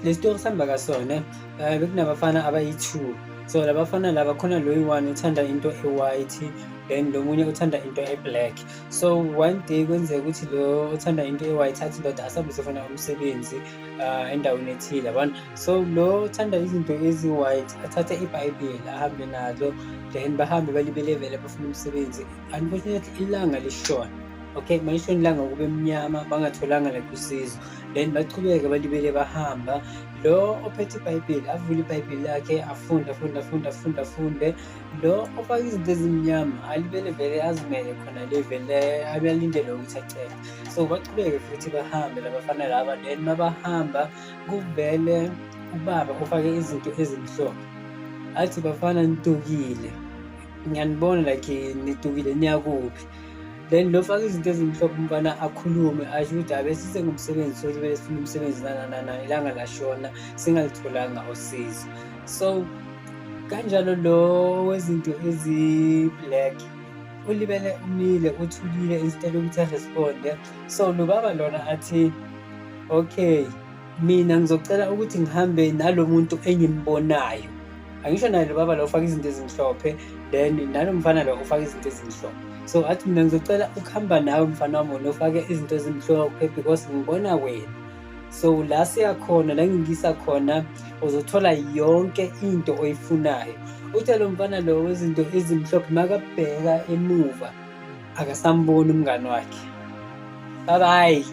Le sitori sihamba kasona, bekunabafana abayi-two. So labafana laba khona lo oyi-one uthanda into e-white, then lo munye uthanda into e-black. So one day kwenzeka ukuthi lo othanda into e-white athi, "Ndoda, asambe siyofuna umsebenzi endaweni ethile," yabona. So lo othanda izinto ezi-white athathe iBhayibheli ahambe nalo, then bahambe balibele vele bafuna umsebenzi. Unfortunately ilanga lishona. Okay, malishona ilanga kube mnyama, bangatholanga like usizo. Then bachubeke balibele bahamba. Lo ophethe iBhayibheli avule iBhayibheli lakhe, afunde, afunde, afunde, afunde, afunde. Lo ofake izinto ezimnyama alibele vele azimele khona le vele abe alindele ukuthi acede. So bachubeke futhi bahambe labafana laba, then mabahamba kuvele ubaba ofake izinto ezimhlophe. Athi, "Bafana, nidukile. Ngiyanibona like nidukile, niyakuphi?" Then lo ofake izinto ezimhlophe umfana akhulume asho ukuthi abe sisengumsebenzi, so vele sifuna umsebenzi nana nana, ilanga lashona singalitholanga usizo. So kanjalo lo wezinto ezi-black ulibele umile, uthulile instead yokuthi a-respond-e. So lo baba lona athi, "Okay, mina ngizocela ukuthi ngihambe nalo muntu engimbonayo." Angisho naye lo baba lo ufake izinto ezimhlophe, then nalo mfana lo ufake izinto ezimhlophe. So athi, "Mina ngizocela ukuhamba nawe mfana wami, wena ofake izinto ezimhlophe, because ngibona wena. So la siyakhona, la engikuyisa khona, uzothola yonke into oyifunayo." Uthe lo mfana lo wezinto ezimhlophe makabheka emuva akasamboni umngani wakhe. Bye bye.